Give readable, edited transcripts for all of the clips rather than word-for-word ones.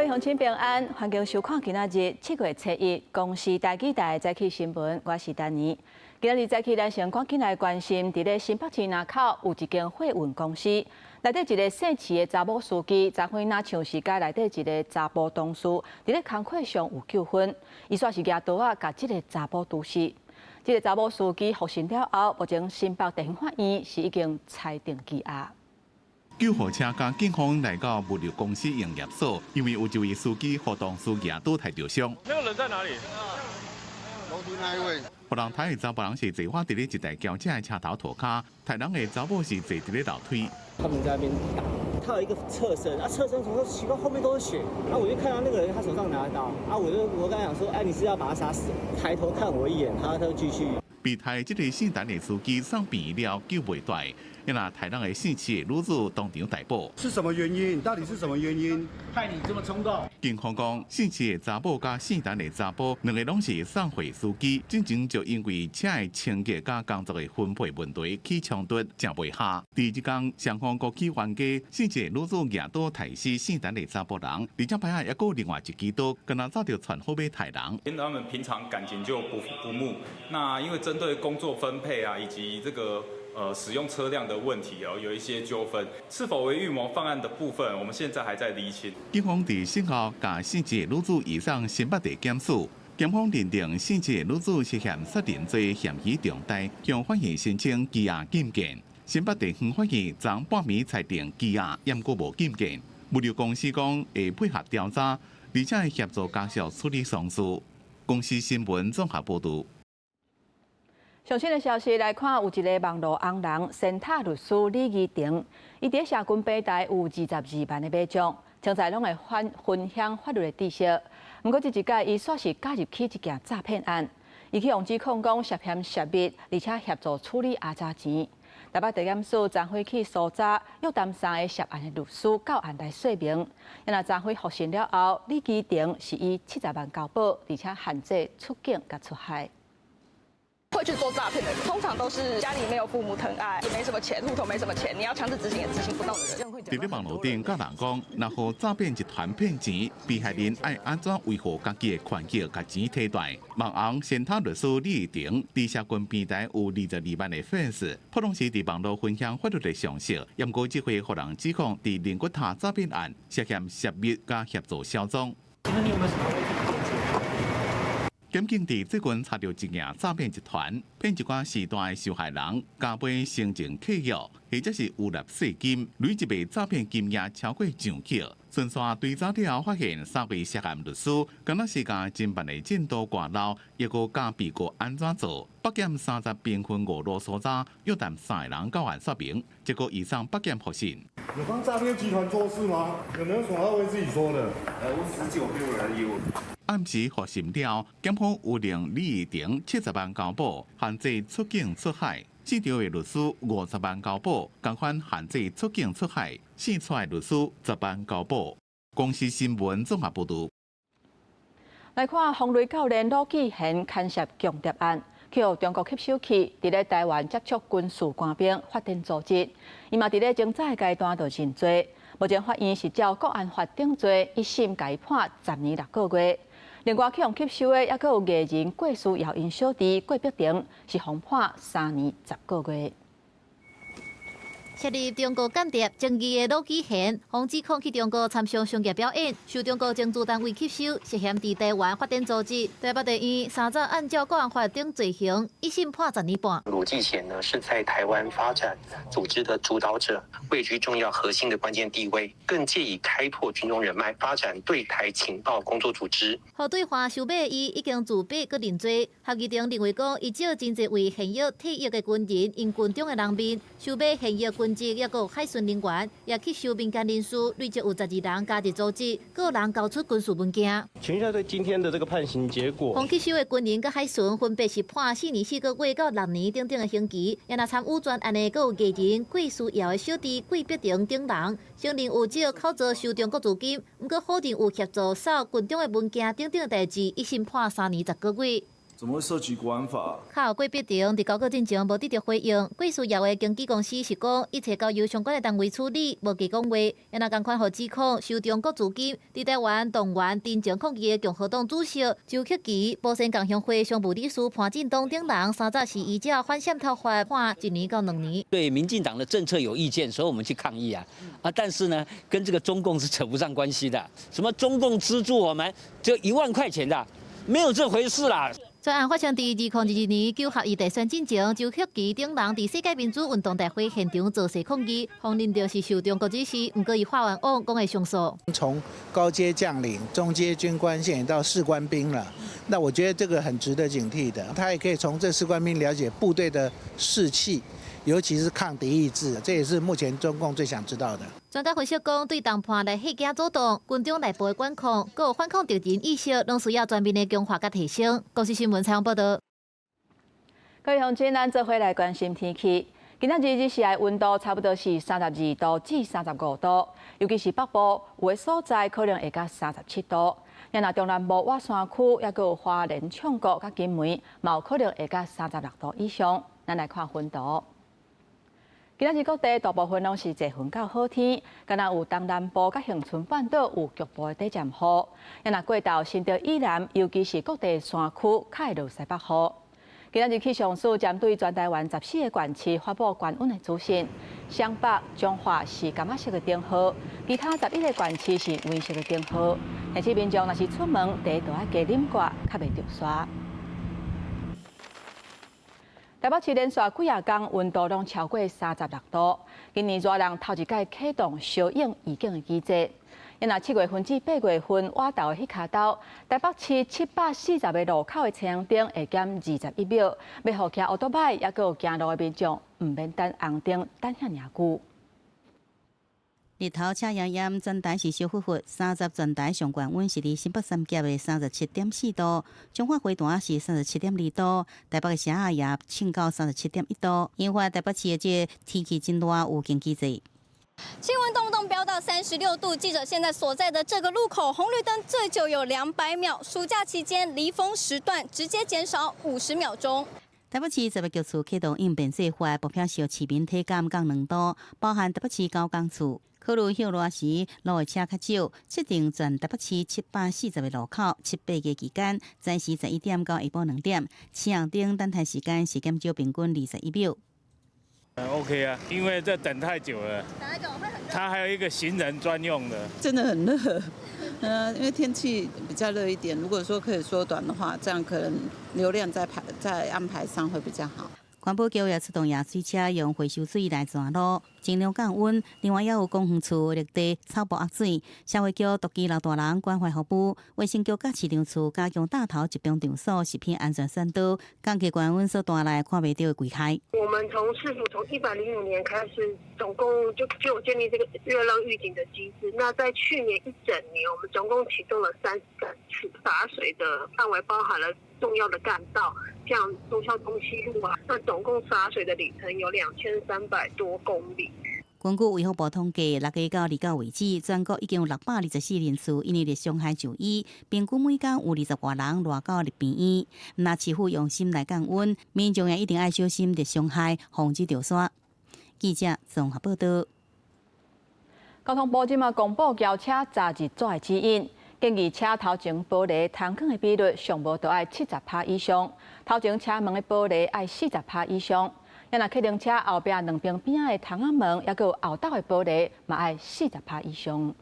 位鄉親平安，歡迎收看今仔日7月初一公視台語台早起新聞，我是丹妮。今仔日早起，咱先趕緊來關心，佇咧新北市林口有一間貨運公司，內底一个姓徐的查某司機，昨昏若像是佮內底一个查埔同事，佇咧工課上有糾紛，伊煞是舉刀仔共這个查某毒死。這个查某司機獲審了後，目前新北地方法院是已經裁定羈押。救護車佮警方來到物流公司營業所，因為有一位司機予同事舉刀刣著傷。那個人在哪裡？樓梯那一位。予人刣的查埔人是坐倚佇咧一台轎車的車頭塗跤，刣人的查某是坐佇咧樓梯。他們在那邊打，他有一個側身，啊側身從說奇怪後面都是血，啊我就看到那個人他手上拿刀，啊我就我跟他講說，哎你是要把他殺死？抬頭看我一眼，他就繼續。被刣的這个姓陳的司機送病了救袂回，因那刣人的姓徐的女子當場逮捕。是什麼原因？到底是什麼原因？害你這麼衝動？警方講，姓徐的查某佮姓陳的查埔兩个攏是送貨司機，進前就因為車的清潔佮工作的分配問題起衝突，正袂下。佇這工雙方閣起冤家，姓徐的女子舉刀刣死姓陳的查埔人，而且擺下猶閣有另外一支刀，敢若早就串好欲刣人。他們平常感情就不睦，那因為針對工作分配啊，以及這個使用車輛的問題哦，有一些糾紛，是否為預謀犯案的部分，我們現在還在釐清。警方佇審後，共姓徐的女子移送新北地檢署，檢方認定姓徐的女子涉嫌殺人罪嫌疑重大，向法院申請羈押禁見。新北地方法院昨半暝裁定羈押，毋過無禁見。物流公司講會配合調查，而且會協助家屬處理喪事。公視新聞綜合報導。上新的消息來看，有一个網路紅人仙塔律師李怡婷，伊佇社群平台有22萬的買將，稱讚攏會分享法律的知識。毋過這一擺，伊煞是加入去一件詐騙案，伊去予指控講涉嫌泄密，而且協助處理阿查錢。台北地檢署昨昏去搜查，約談三个涉案的律師到案來說明。若昨昏獲審了後，李基廷是以70萬交保，而且限制出境佮出海。會去做詐騙的，通常都是家裡沒有父母疼愛，也沒什麼錢，戶頭沒什麼錢，你要強制執行也執行不到的人。佇咧網路頂佮人講，若予詐騙集團騙錢，被害人愛按怎維護家己的權益，共錢提轉。網紅仙塔律師李婷，佇社群平台有22萬的粉絲，普通時佇網路分享法律的常識，毋過這回予人指控佇靈骨塔詐騙案涉嫌泄密佮協助銷贓。請問你有沒有什麼問題？檢警佇最近查著一件詐騙集團，騙一寡序大的受害人，加買生前契約，或者是預納稅金，累積的詐騙金額超過上億。巡線追查了後，發現三位涉案律師，敢若是共偵辦的進度掛漏，抑閣教被告按怎做。北檢30兵分五路搜查，約談三个人到案說明，結果移送北檢複審。有幫詐騙集團做事嗎？有沒有什麼要為自己說的？我十九沒有人有。暗時複審了，檢方有令李怡婷70萬交保，限制出境出海；姓張的律師50萬交保，仝款限制出境出海；姓蔡的律師10萬交保。公視新聞綜合報導。來看風雷教練魯繼賢牽涉共諜案，去予中國吸收去，佇咧台灣接觸軍事官兵發展組織，伊嘛佇咧偵查階段就認罪。目前法院是照國安法定罪，一審共伊判10年6個月。另外，去予吸收的，猶閣有藝人郭書瑤𪜶小弟郭碧婷，是予判3年10個月。涉入中國間諜爭議的魯基賢，予指控去中國參上商業表演，受中國情治單位吸收，涉嫌佇台灣發展組織。台北地院三早按照國安法等罪行，一審判10年半。魯繼賢呢，是在台灣發展組織的主導者，位居重要核心的關鍵地位，更借以開拓軍中人脈，發展對台情報工作組織。予對岸收買伊已經自白閣認罪，合議庭認為講，伊借真濟位現役退役的軍人，𪜶軍中的人面收買現役軍職，抑閣有海巡人員，也吸收民間人士，累計有12人加入組織，閣有人交出軍事文件。請問一下，對今天的這個判刑結果，予吸收的軍人佮海巡分別是判4年4個月到6年等等的刑期。也若參與專案的，閣有藝人郭書瑤的小弟郭碧婷等人，承認有借口做收中國資金，毋過否認有協助掃軍中的文件等等的代誌，一審判3年10個月。怎麼會涉及國安法？較後過必定佇交稿進前無得著回應。貴事業的經紀公司是講，一切交由相關的單位處理，無加講話。也若仝款予指控收中國資金，佇台灣動員陳情抗議的共和黨主席周克琪、寶善共鄉會常務理事潘進東等人，三早是依照反滲透法判1年到2年。對民進黨的政策有意見，所以我們去抗議啊！啊，但是呢，跟這個中共是扯不上關係的。什麼中共資助我們就1萬塊錢的，沒有這回事啦。專案發生佇2022年9合一大選進前，周克琪等人佇世界民主運動大會現場造勢抗議，否認著是受中國指示，毋過伊法院往講會上訴。從高階將領、中階軍官，現在到士官兵了，那我覺得這個很值得警惕的。他也可以從這士官兵了解部隊的士氣，尤其是抗敵意志，這也是目前中共最想知道的。專家分析講，對談判來嚇驚阻擋、軍中內部的管控，閣有反抗敵人意識，攏需要全面的強化佮提升。公視新聞採訪報導。各位鄉親，咱做伙來關心天氣。今仔日日時的溫度差不多是32度至35度，尤其是北部有的所在可能會到37度。若中南部倚山區，抑閣有花蓮、唱國佮金門，嘛有可能會到36度以上。咱來看雲圖。今仔日各地大部分攏是濟雲到好天，敢若有東南部佮恆春半島有局部的短暫雨。若過晝新竹以南，尤其是各地山區，較會落西北雨。今仔日氣象署針對全台灣14個縣市發布高溫的資訊，雙北、彰化是柑仔色的燈號，其他11個縣市是黃色的燈號。因此民眾若是出門，第一著愛加啉掛，較袂著沙。台北市連續幾仔工溫度攏超過36度，今年熱人頭一擺啟動燒湧預警的機制。若7月份至8月份倚晝的彼跤晝，台北市740個路口的青紅燈會減21秒，欲予騎歐多擺抑閣有行路的民眾，毋免等紅燈等遐爾久。日頭赤炎炎，全台是燒煜煜，三十全台上懸溫是佇新北三峽的37.4度，彰化花壇是37.2度，台北的城仔也衝到37.1度，引發台北市的這個天氣真熱預警機制。氣溫動不動飆到36度，記者現在所在的這個路口紅綠燈最久有200秒，暑假期間離峰時段直接減少50秒鐘。台北市十月局處啟動應變計劃，目標是市民體感降2度，包含台北市九江處。考慮歇熱時路的車較少，設定全台北市740個路口，七八月期間，早時11點到下晡2點，青紅燈等待時間是減少平均21秒。 OK 啊，因為這等太久了。等太久會很熱。它還有一個行人專用的。真的很熱，因為天氣比較熱一點。如果說可以縮短的話，這樣可能流量在排在安排上會比較好。環保局也出動壓水車，用回收水來鑽路，盡量降溫。另外，也有公園處綠地草埔壓水，社會局獨居老大人關懷服務，衛生局佮市場處加強大頭集中場所食品安全宣導，降低高溫所帶來看袂著的危害。我們從市府從105年開始，總共就建立這個熱浪預警的機制。那在去年一整年，我們總共啟動了33次灑水的範圍，包含了重要的幹道，像忠孝東西路啊。那總共灑水的里程有2300多公里。根據衛福部統計，6月到29為止，全國已經有624人次因為熱傷害就醫，平均每工有20外人熱到入病院。若市府用心來降溫，民眾也一定愛小心熱傷害，防止著沙。記者綜合報道。交通部這馬公布轎車閘熱紙的指引，建議車頭前玻璃通光的比率上無著愛70趴以上，頭前車門的玻璃愛40趴以上。若客靈車後壁兩邊邊仔的窗仔門，抑閣有後斗的玻璃，嘛愛40趴以上。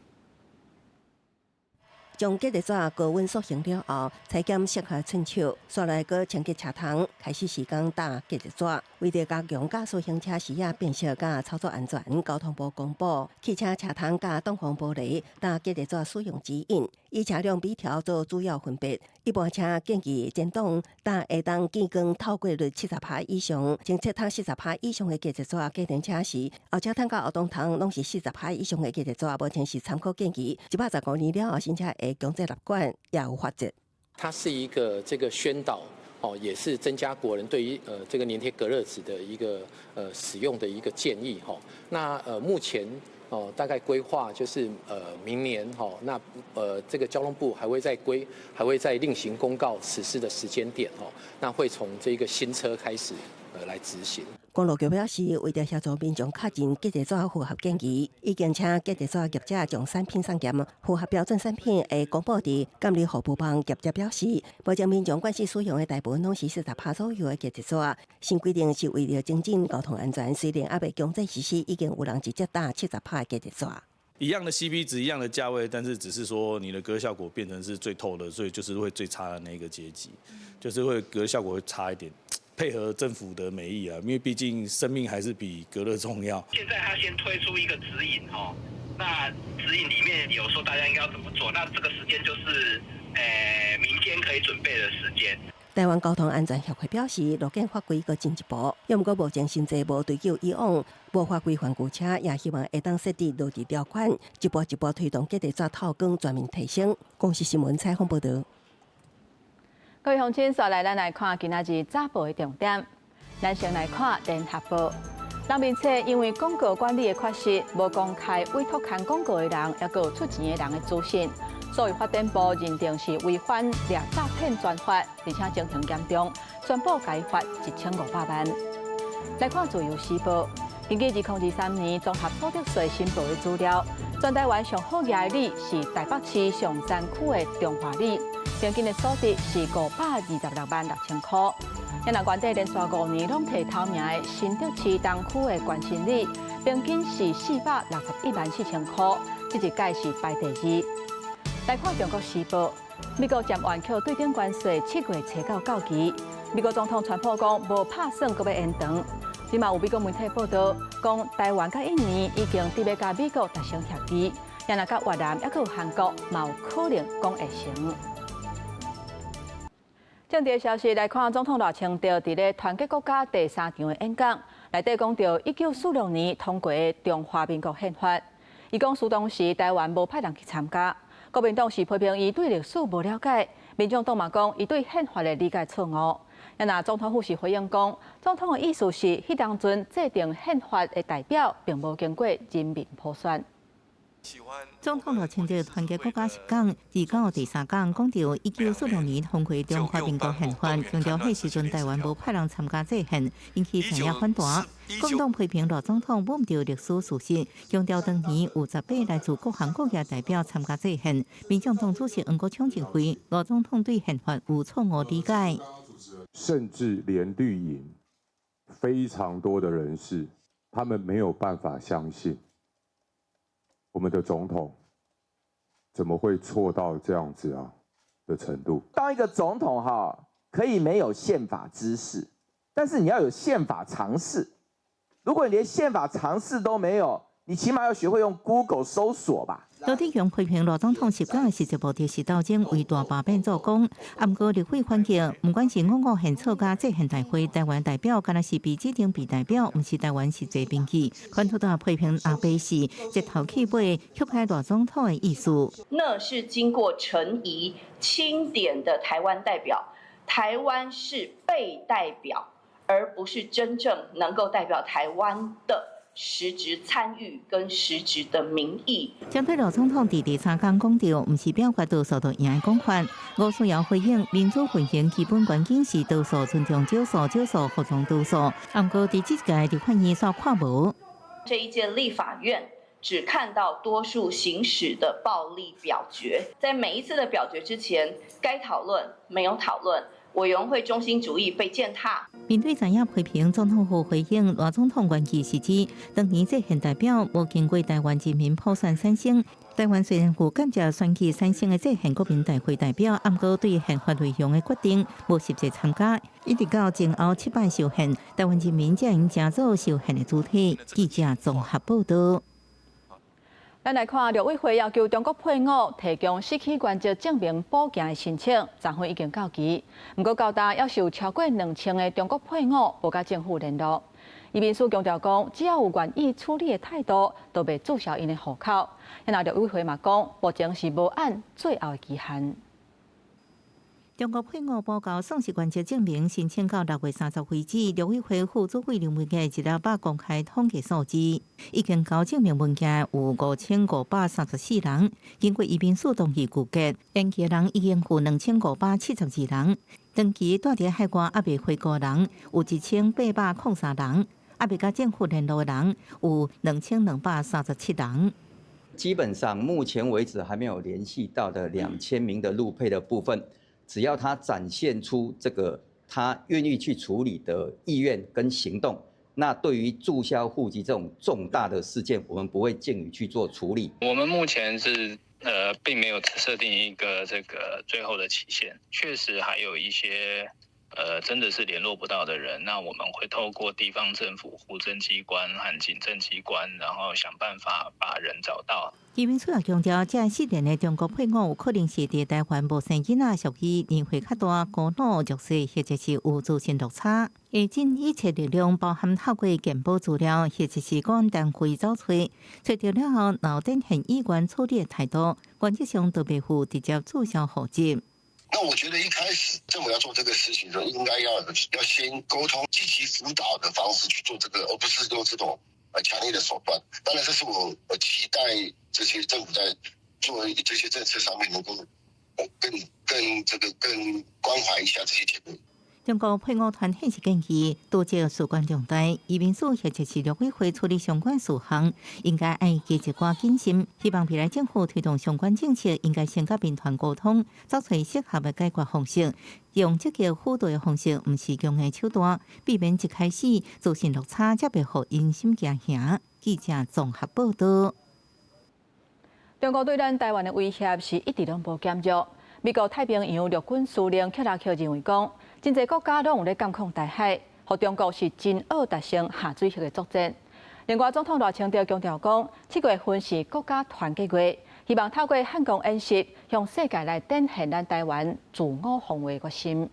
將隔熱紙高溫塑形了後，裁剪適合寸尺，紲來閣清潔車窗，開始時間搭隔熱紙。為著加強駕駛行車時仔辨識佮操作安全，交通部公布汽車車窗佮擋風玻璃搭隔熱紙使用指引，以車輛比條做主要分別。一般車建議前擋搭會當見光透過率70趴以上，前側窗40趴以上的隔熱紙。計程車時，後車窗佮後擋窗攏是四十趴以上的隔熱紙，目前是參考建議。115年了後，新車會強制納管，也有罰則。它是一個這個宣導，哦，也是增加國人對於這個黏貼隔熱紙的一個使用的一個建議，哈。那目前哦，大概規劃就是明年哈，那這個交通部還會再另行公告實施的時間點哦，那會從這個新車開始來執行。公路局表示，為著協助民眾確認隔熱紙符合建議，已經請隔熱紙業者將產品送檢，符合標準產品會公布佇監理服務網。業者表示，目前民眾慣勢使用的大部分攏是40%左右的隔熱紙。新規定是為著增進交通安全，雖然猶未強制實施，已經有人直接搭70%的隔熱紙。一樣的 CP 值，一樣的價位，但是只是說你的隔熱效果變成是最透的，所以就是會最差的那個階級，就是會隔熱效果會差一點。配合政府的美意啊，因為畢竟生命還是比隔熱重要。現在他先推出一個指引哦，那指引裡面有說大家應該要怎麼做，那這個時間就是民間可以準備的時間。台灣交通安全協會表示，路檢法規閣進一步，毋過目前新制無追究以往無法規範舊車，也希望會當設置落地條款，一步一步推動隔熱紙透光全面提升。公視新聞採訪報導。各位鄉親，紲來咱來看今仔日早報的重點。咱先來看聯合報，人民冊因為廣告管理的缺失，無公開委託看廣告的人，抑閣有出錢的人的資訊，所以發展部認定是違反掠詐騙專法，而且情形嚴重，宣布共伊罰1500萬。來看自由時報，根據2023年綜合所得稅申報的資料，全台灣上好額的里是台北市松山區的中華里。平均的所得是526萬6千塊。若原底連續5年攏提頭名的新竹市東區的關新里，平均是461萬4千塊，這一屆是排第二。來看中國時報，美國暫緩扣對等關稅，7月初九到期。美國總統川普講無拍算閣欲延長。這嘛有美國媒體報道，講台灣佮印尼已經佇欲佮美國達成協議，若佮越南抑閣有韓國，嘛有可能講會成。政治消息來看，總統賴清德佇咧團結國家第三場的演講，內底講著1946年通過的中華民國憲法。伊講，雖當時台灣無派人去參加，國民黨是批評伊對歷史無了解，民眾黨嘛講伊對憲法的理解錯誤。若總統府是回應講，總統的意思是，彼當陣制定憲法的代表，並無經過人民普選。總統賴清德團結國家十講，29第三講講著1946年通過中華民國憲法，強調彼時陣台灣無派人參加制憲，引起在野反彈。國民黨批評賴總統罔著歷史事實，強調當年有18來自各行各業代表參加制憲。民眾黨主席黃國昌認為，賴總統對憲法有錯誤理解，甚至連綠營非常多的人士，他們沒有辦法相信。我們的總統怎麼會錯到這樣子啊的程度？當一個總統哈，可以沒有憲法知識，但是你要有憲法常識。如果你連憲法常識都沒有，你起碼要學會用 Google 搜索吧。羅智強批評賴總統十講的實質目的是鬥爭為大罷免做工。啊，毋過立委反擊，毋管是五五憲草佮制憲大會，台灣代表敢若是被指定被代表，毋是台灣實際民意。反倒批評阿伯是一頭去尾，曲解賴總統的意思。那是經過陳儀欽點的台灣代表，台灣是被代表，而不是真正能夠代表台灣的實質參與跟實質的民意。針對賴總統佇第三講講著，毋是表決多數就贏的講法。吳思瑤回應：民主運行基本原則是多數尊重少數，少數服從多數。毋過佇這屆立法院煞看無。這一屆立法院只看到多數行使的暴力表決，在每一次的表決之前，該討論沒有討論。委員會中心主義被踐踏。面對在野批評，總統府回應賴總統原意是指，當年制憲代表無經過台灣人民普選產生。台灣雖然有間接選舉產生的制憲國民大會代表，毋過對憲法內容的決定無實際參加。一直到前後七擺修憲，台灣人民才會成做修憲的主體。記者綜合報道。咱來看，陸委會要求中國配偶提供死去原籍證明補件的申請，昨昏已經到期。毋過到今，猶是有超過2000个中國配偶無佮政府聯絡。移民署強調講，只要有願意處理的態度，就袂註銷𪜶的戶口。若陸委會嘛講，目前是無按最後的期限。中國配偶報告喪失原則證明申請到6月30為止，陸委會副主委林文傑一禮拜公開統計數字，已經交證明文件有5534人，經過移民署同意具結，延期人已經有2572人，長期蹛佇海外猶未回國人有1803人，猶未佮政府聯絡的人有2237人。基本上目前為止還沒有聯繫到的2000名的陸配的部分。只要他展現出這個他願意去處理的意願跟行動，那對於註銷戶籍這種重大的事件，我們不會逕予去做處理。我們目前是並沒有設定一個這個最後的期限，確實還有一些真的是聯絡不到的人，那我們會透過地方政府、戶政機關和警政機關，然後想辦法把人找到。移民署也強調，這四年的中國配偶有可能是佇台灣無生囡仔，屬於年歲較大、孤老、弱勢，或者是有資訊落差，會盡一切力量，包含透過健保資料，或者是講單位走揣，揣著了後，若展現意願處理的態度，原則上都袂赴直接註銷戶籍。那我覺得一開始政府要做這個事情的時候，應該要先溝通、積極輔導的方式去做這個，而不是用這種強烈的手段。當然，這是我期待這些政府在做這些政策上面能夠更這個更關懷一下這些前輩。中國配偶團體是建議，拄著事關重大，移民署或者是陸委會處理相關事項，應該愛加一寡謹慎。希望未來政府推動相關政策，應該先佮民團溝通，找出適合的解決方式，用積極輔導的方式，毋是強硬手段，避免一開始資訊落差，才袂予人心驚嚇。記者綜合報道。中國對咱台灣的威脅是一直攏無減弱。美國太平洋陸軍司令克拉克認為講，真濟國家攏有咧監控台海，予中國是真惡達成下水域的作戰。另外，總統賴清德強調講，7月份是國家團結月，希望透過漢光演習，向世界來展現咱台灣自我防衛決心。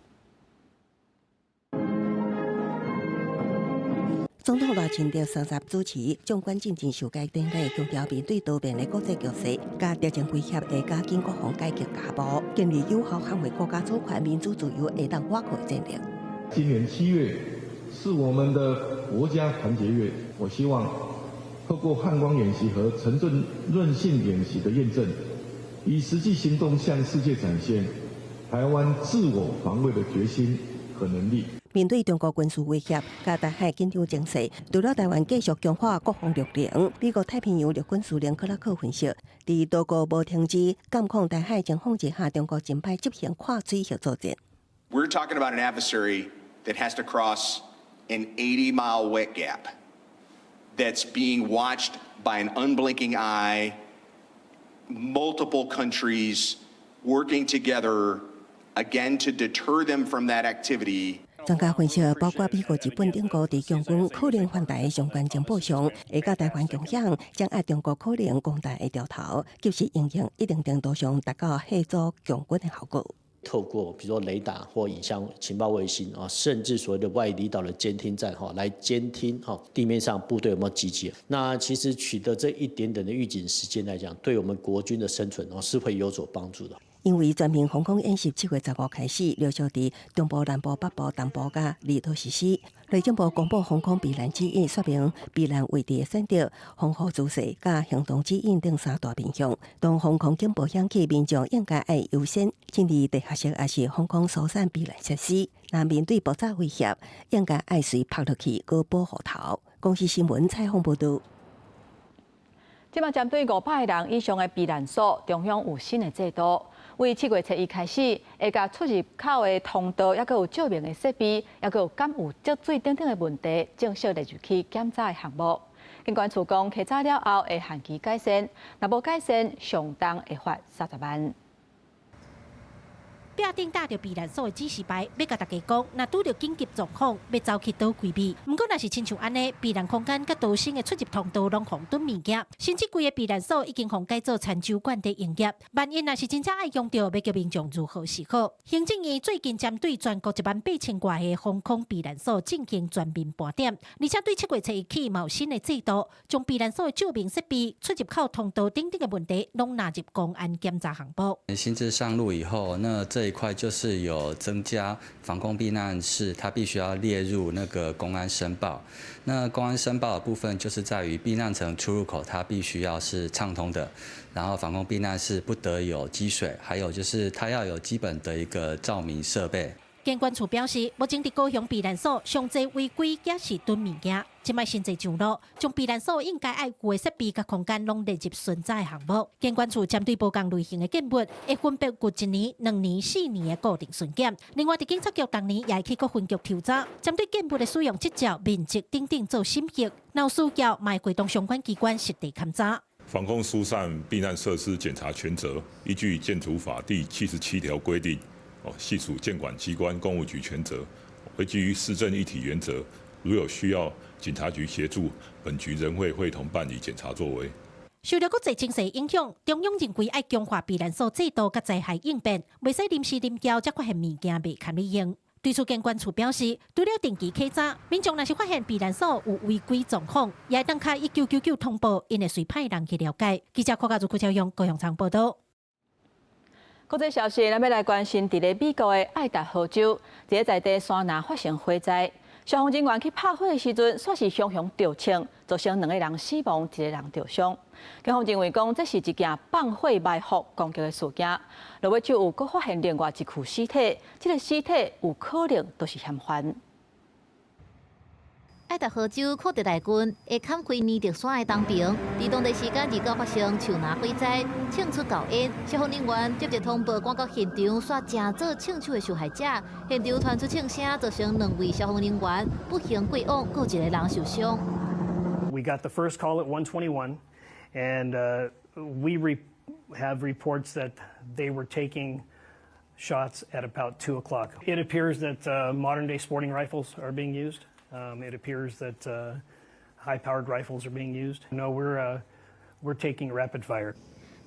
總統賴清德30主持將軍進行授铠典禮，強調面對多變的國際局勢，佮敵情威脅，會加緊國防改革腳步，建立有效捍衛國家主權、民主自由、會當倚靠的戰略。今年7月是我們的國家團結月，我希望透過漢光演習和城鎮韌性演習的驗證，以實際行動向世界展現台灣自我防衛的決心和能力。面對中國軍事威脅，佮台海緊張情勢，除了台灣繼續強化國防力量，美國太平洋陸軍司令克拉克分析，佇多國無停止監控台海情況之下，中國真歹執行跨水域作戰。 We're talking about an adversary that has to cross an 80-mile wet gap that's being watched by an unblinking eye, multiple countries working together again to deter them from that activity. 專家分析，包括美國、日本等國佇共軍可能犯台的相關情報上，會佮台灣共享，掌握中國可能攻台的調頭，及時應用，一定程度上達到嚇阻共軍的效果。透過比如說雷達或影像情報衛星啊，甚至所謂的外離島的監聽站哈，來監聽哈地面上部隊有沒有集結。那其實取得這一點點的預警時間來講，對我們國軍的生存哦是會有所幫助的。因為全面防空演習7月15開始，陸續佇中部、南部、北部、東部佮離島實施。內政部公布防空避難指引，說明避難位置的選擇、防護姿勢佮行動指引等三大面向。當防空警報響起，民眾應該愛優先進入地下室，抑是防空疏散避難設施。若面對爆炸威脅，應該愛隨趴落去，閣保護頭。公視新聞採訪報導。這擺針對500個人以上的避難所，中央有新的制度。為7月初一開始，會共出入口的通道，抑閣有照明的設備，抑閣有敢有積水等等的問題，正式列入去檢查的項目。警管處講，稽查了後會限期改善，若無改善，上重會罰30萬。壁頂貼著避難所的指示牌，欲共大家講，若拄著緊急狀況，欲走去佗位置。毋過，若是親像按呢，避難空間佮逃生的出入通道攏予人囤物件，甚至規个避難所已經予改做餐酒館佇營業。萬一若是真正愛用著，欲叫民眾如何是好？行政院最近針對全國1萬8千外个防空避難所進行全面盤點，而且對7月初一起嘛有新的制度，將避難所的照明設備、出入口通道等等的問題，攏納入公安檢查項目。新制上路以後，那這這一塊，就是有增加防空避難室，它必須要列入那個工安申報。那工安申報的部分，就是在於避難層出入口，它必須要是暢通的，然後防空避難室不得有積水，還有就是它要有基本的一個照明設備。建管處表示，目前佇高雄避難所上濟違規也是囤物件，這擺新制上路，將避難所應該愛有的設備佮空間攏列入巡查的項目。建管處針對無仝類型的建物，會分別隔一年、2年、4年的固定巡檢。另外，佇警察局逐年也會去各分局抽查，針對建物的使用執照、面積等等做審核，若有需要，嘛會會同相關機關實地勘查。防空疏散避難設施檢查權責，依據建築法第77條規定。哦，係屬建管機關工務局權責，會基於市政一體原則，如有需要，警察局協助，本局仍會會同辦理檢查作為。受著國際情勢影響，中央認為愛強化避難所制度佮災害應變，袂使臨時臨交才發現物件袂堪利用。對此，建管處表示，除了定期稽查，民眾若是發現避難所有違規狀況，也會當敲1999通報，𪜶會隨派人去了解。記者郭家如、郭朝陽高雄場報道。國際消息，咱欲來關心，佇咧美國的愛達荷州，佇咧在地山林發生火災，消防人員去拍火的時陣，煞是雄雄著槍，造成兩个人死亡，一个人著傷。警方認為講，這是一件放火埋伏攻擊的事件。落尾就有閣發現另外一具屍體，這個屍體有可能都是嫌犯。愛達荷州庫德萊郡的坎奎尼特山的東邊，佇當地時間29發生樹林火災，衝出厚煙。消防人員接到通報，趕到現場，煞成做槍手的受害者。現場傳出槍聲，造成兩位消防人員不幸過往，閣一個人受傷。 We got the first call at 1:21, and we have reports that they were taking shots at about 2 o'clock. It appears that modern day sporting rifles are being used. It appears that high-powered rifles are being used. No, we're taking rapid fire.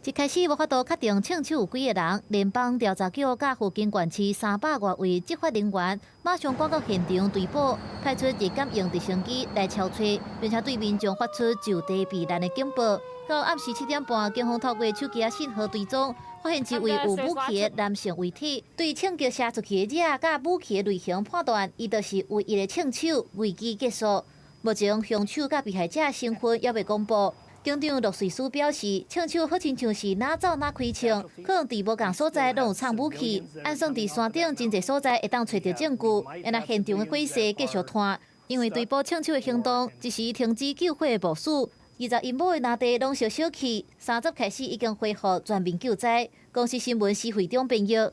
一開始無法度確定槍手有幾個人，聯邦調查局佮附近縣市300外位執法人員馬上趕到現場追捕，派出熱感應直升機來搜查，並且對民眾發出就地避難的警報。到暗時7點半，警方透過手機信號追蹤，發現一位有武器的男性遺體。對槍擊射出去的物佮武器的類型判斷，伊就是唯一的槍手。危機結束。目前兇手佮被害者身份猶未公布。警長羅瑞斯表示，槍手好親像是哪走哪開槍，可能佇無仝所在攏有藏武器。按算佇山頂真濟所在會當揣著證據，然後現場的火勢繼續湠。因為追捕槍手的行動，一時停止救火的部署。21畝的林地攏燒燒去，30開始已經恢復全面救災。公視新聞施惠中編譯。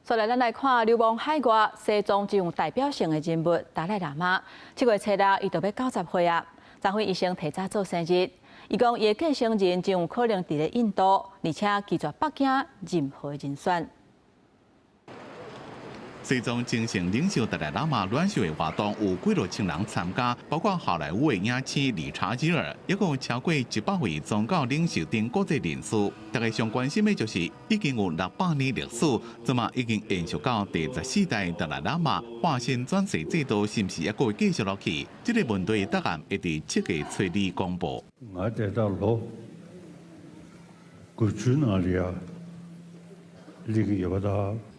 再來，咱來看流亡海外西藏真有代表性的人物達賴喇嘛。7月初六，伊就欲90歲啊。昨昏醫生提早做生日，伊講伊的繼承人真有可能佇咧印度，而且拒絕北京任何人選。西藏精神領袖達賴喇嘛欒壽的活動有幾若千人參加，包括好萊塢的影星理查吉爾，抑閣有超過100位宗教領袖等國際人士。大家上關心的就是已經有600年歷史，這馬已經延續到第14代達賴喇嘛化身轉世制度，是毋是猶閣會繼續落去？這個問題答案會佇7月初二公布。我得到羅，過去哪裡啊？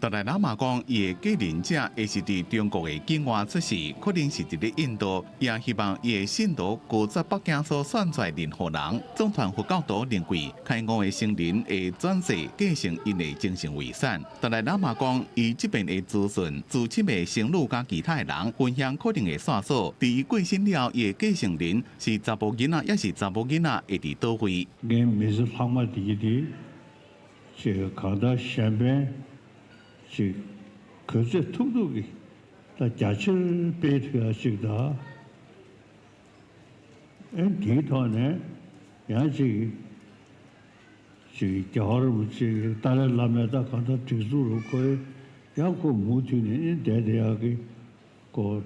達賴喇嘛講，伊的繼任者會是佇中國的境外出世，可能是佇咧印度，也希望伊的信徒拒絕北京所選出來任何人。藏傳佛教徒認為，開悟的僧人會轉世繼承𪜶的精神遺產。達賴喇嘛講，伊這邊會諮詢資深的僧侶佮其他的人，分享可能的線索。佇伊過身了，伊的繼承人是查埔囡仔，抑是查某囡仔，會佇佗位？這個看到下邊，這可是土土的，他家起別頭是的，哎，地頭呢，也是這個叫什麼？這個達賴喇嘛他看到這個路可以，也個母親呢，帶帶下個個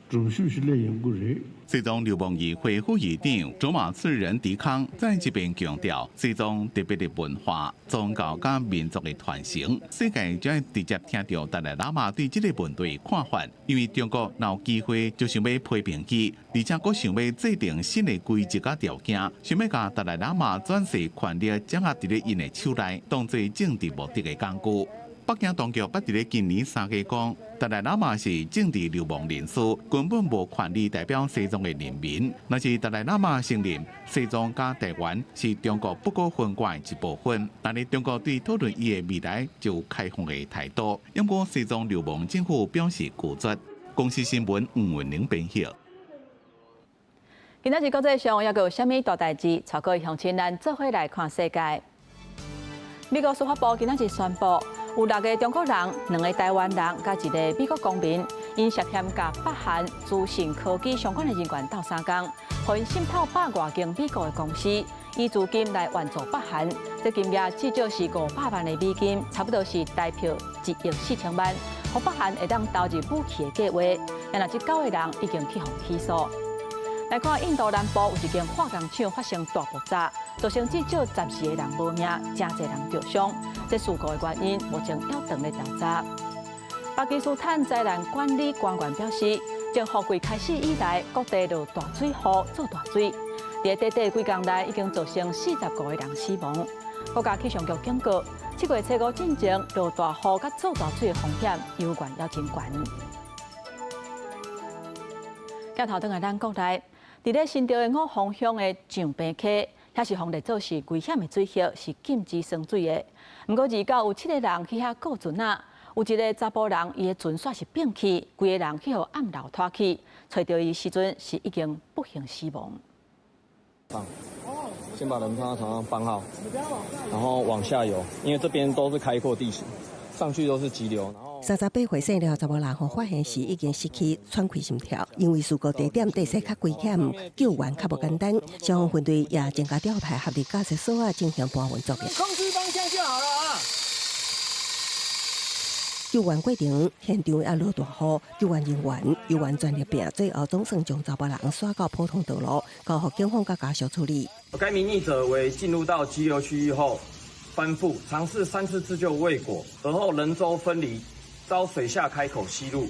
主席是來用過的。西藏流亡議會副議長卓瑪次仁迪康在這邊強調，西藏特別的文化、宗教佮民族的傳承，世界將會直接聽著達賴喇嘛對這個問題的看法。因為中國若有機會就想欲批評伊，而且閣想欲制定新的規則佮條件，想欲共達賴喇嘛轉世權力掌握佇咧𪜶的手內，當做政治目的的工具。北京當局捌佇咧今年3月講，達賴喇嘛是政治流亡人士，根本無權利代表西藏的人民。若是達賴喇嘛承認西藏佮台灣是中國不可分割的一部分，但是中國對討論伊的未來就有開放的態度。不過西藏流亡政府表示拒絕。公視新聞吳文玲編譯。今仔日國際上猶閣有啥物大代誌？帶各位鄉親咱做伙來看世界。美國司法部今仔日宣布，有六个中國人、兩个台灣人，佮一个美國公民，𪜶涉嫌佮北韓資訊科技相關的人員鬥相共，予𪜶滲透百外間美國的公司，以資金來援助北韓。這金額至少是500萬的美金，差不多是台票1億4千萬，予北韓會當投入武器的計劃。然後這九个人已經去予起訴。來看印度南部有一間化工廠發生大爆炸，造成至少14个人無命，誠濟人著傷。這事故的原因目前猶當咧調查。巴基斯坦災難管理官員表示，從雨季開始以來，各地落大水雨做大水。佇短短幾工內，已經造成45個人死亡。國家氣象局警告，7月初五進前落大雨佮做大水的風險猶原猶真懸。鏡頭轉來咱國內。佇咧新竹的五峰鄉的上坪溪，遐是予列做是危險的水域，是禁止耍水的。毋過二九有七个人去遐過船仔，有一个查埔人，伊的船煞是變去，規个人去予暗流拖去，揣著伊時陣是已經不幸死亡。放，先把人放到船上放好，然後往下游，因為這邊都是開闊地形，上去都是急流。 38歲姓廖查某人，予發現時已經失去喘氣心跳，因為事故地點地勢較危險，救援較無簡單。消防分隊也增加調派合力駕駛索仔進行搬運作業。控制方向就好了啊！救援過程現場也落大雨，救援人員猶原全力拼，最後總算將查某人徙到普通道路，交予警方佮家屬處理。該名溺者為進入到急流區域後翻覆，嘗試三次自救未果，而後人舟分離。遭水下開口吸入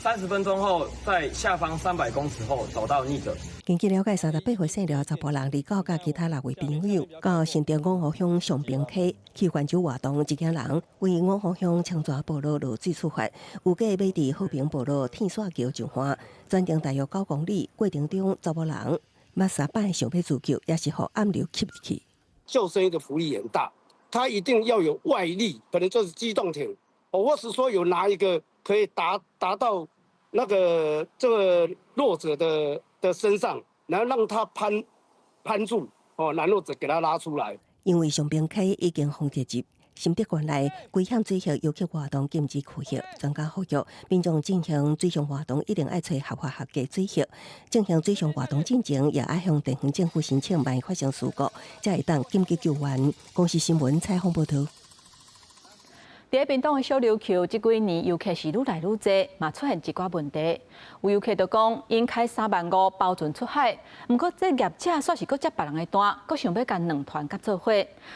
，30分鐘後，在下方300公尺後找到溺者。根據了解，38歲姓廖查埔人，二九佮其他六位朋友到新竹五湖鄉上坪溪去泛舟活動，一行人為五湖鄉長蛇部落落水出發，預計欲佇和平部落天線橋上岸，全程大約9公里。過程中，查某人捌三擺想欲自救，也是予暗流吸入去。救生衣的浮力很大，它一定要有外力，可能就是機動艇。或是說有拿一個可以達到那個這個弱者的身上，然後讓他攀住，哦，然後者給他拉出來。因為上坪溪已經封鐵閘，新竹縣內危險水域遊客活動禁止區域，專家呼籲民眾進行水上活動一定愛揣合法合規水域。進行水上活動進前，也愛向地方政府申請，萬一發生事故，才會當緊急救援。公視新聞採訪報導。佇屏東的小琉球，這幾年遊客是愈來愈濟，嘛出現一寡問題。有遊客就講，𪜶開3萬5包船出海，毋過這業者煞是閣接別人的單，閣想欲共兩團佮做伙。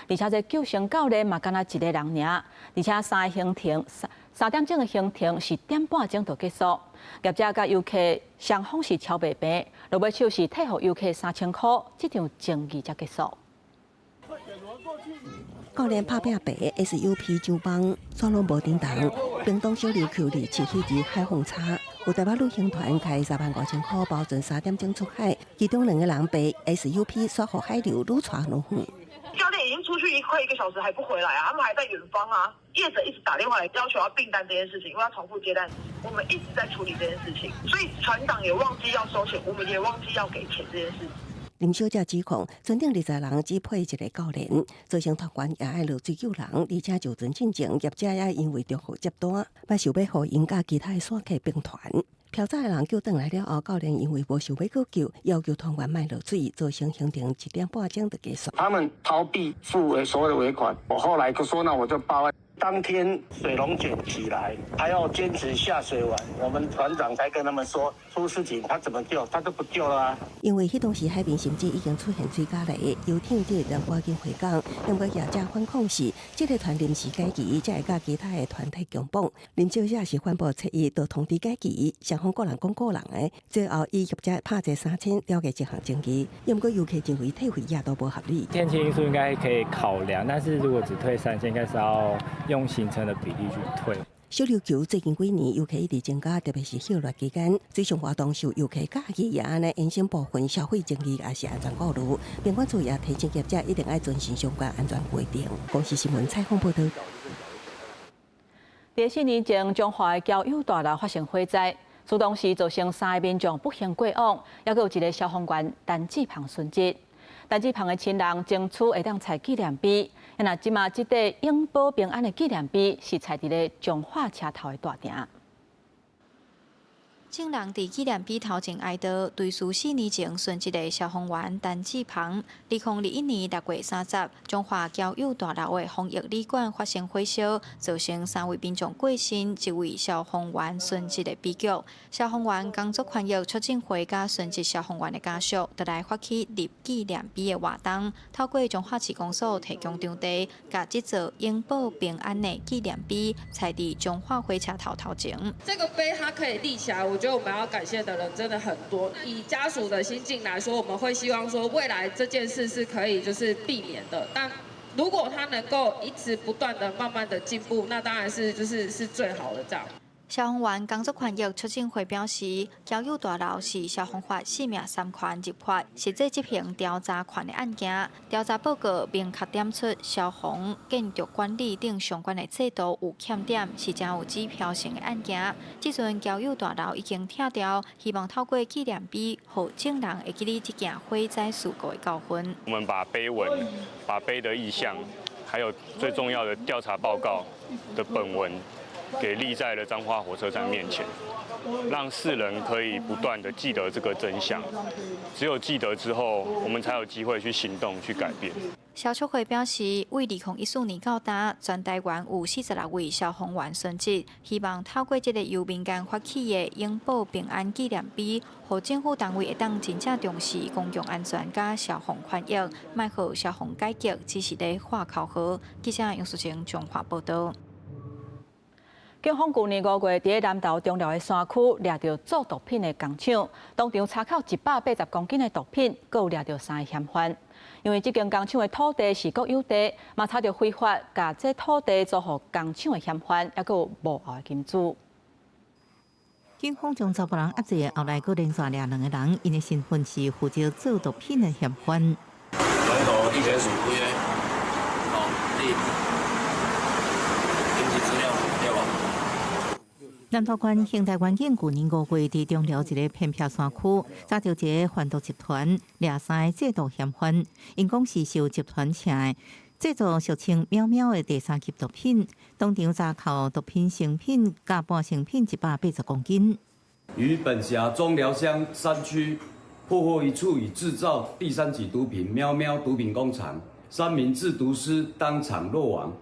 而且這救生教練嘛，干焦一个人爾，而且三個行程3點鐘的行程是點半鐘就結束。業者佮遊客雙方是超袂平，落尾手是退予遊客3000箍，這場爭議才結束。教練拍拚爬 SUP 槳枋，煞攏無振動。屏東小琉球27彼海況差，有台北旅行團開3萬5千箍包船3點鐘出海，其中兩個人爬 SUP 煞予海流愈帶愈遠。教練已經出去快一個小時還不回來啊，他們還在遠方啊。業者一直打電話來要求要併單這件事情，因為要重複接單，我們一直在處理這件事情，所以船長也忘記要收錢，我們也忘記要給錢這件事。林小姐指控，船頂20人只配一个教練，造成團員也愛落水救人，而且上船進前，業者也因為重複接單，嘛想欲予𪜶佮其他的散客併團。飄走的人救轉來了後，教練因為無想欲閣救，要求團員莫落水，造成行程1點半鐘就結束。他們逃避付所有的尾款，我後來說，那我就報案。當天水龍捲起來，還要堅持下水完，我們船長才跟他們說出事情，他怎麼救，他都不救了啊。因為彼當時海面甚至已經出現水膠泥，遊艇這個人趕緊回港，毋過業者反控是這个團臨時改期，才會佮其他的團體共綁。林小姐是反駁七一就通知改期，雙方各人講各人的，最後以業者拍這3000了結這項爭議。毋過遊客認為退費也都無合理。天氣因素應該可以考量，但是如果只退3000，應該是要用行程的比例去退。小琉球最近幾年遊客一直增加，特別是歇熱期間，水上活動受遊客佮意，也按呢衍生部分消費爭議，抑是安全顧慮。賓管處也提醒業者一定愛遵守相關安全規定。公視新聞採訪報導。佇四年前，彰化的交友大樓發生火災，事當時造成三个民眾不幸過往，抑閣有一个消防員陳志鵬殉職。陳志鵬的親人爭取會當採紀念碑，若這馬這塊永保平安的紀念碑是採佇咧彰化車頭的大埕。眾人佇紀念碑頭前哀悼，追思4年前殉職的消防員陳志鵬。2021年6月30，彰化交友大樓的防疫旅館發生火燒，造成三位民眾過身，一位消防員殉職的悲劇。消防員工作權益促進會佮殉職消防員的家屬，就來發起立紀念碑的活動，透過彰化市公所提供場地，共這座永保平安的紀念碑，採佇彰化火車頭頭前。這個碑它可以立起來，我覺得我們要感謝的人真的很多。以家屬的心境來說，我們會希望說未來這件事是可以就是避免的。但如果他能夠一直不斷的慢慢的進步，那當然是就是是最好的這樣。消防員工作權益促進會表示，交友大樓是消防法四命三權入法，實際執行調查權的案件。調查報告明確點出消防、建築管理等相關的制度有欠點，是誠有指標性的案件。這陣交友大樓已經拆掉，希望透過紀念碑，予眾人會記得這件火災事故的教訓。我們把碑文、把碑的意向，還有最重要的調查報告的本文，給立在了彰化火車站面前，讓世人可以不斷的記得這個真相。只有記得之後，我們才有機會去行動、去改變。消促會表示，為2014年到今，全台灣有46位消防員殉職，希望透過這個由民間發起的永保平安紀念碑，予政府單位會當真正重視公共安全佮消防權益，莫予消防改革只是咧喊口號。記者楊淑晴彰化報導。警方舊年5月，佇南投中寮的山區掠著做毒品的工廠，當場查扣180公斤的毒品，閣有掠著三个嫌犯。因為這間工廠的土地是國有地，嘛查著非法共這土地租予工廠的嫌犯，抑閣有幕後的金主。警方將查埔人押解，後來閣連續掠兩個人，𪜶的身份是負責做毒品的嫌犯。南投地檢署幾个？哦，你登記資料對無？南投縣刑大員警舊年5月，佇中寮一个偏僻山區，查著一个販毒集團，掠三个製毒嫌犯，𪜶講是受集團請的，製造俗稱喵喵的第三級毒品，當場查扣毒品成品佮半成品180公斤。於本轄中寮鄉山區破獲一處以製造第三級毒品喵喵毒品工廠，三名製毒師當場落網。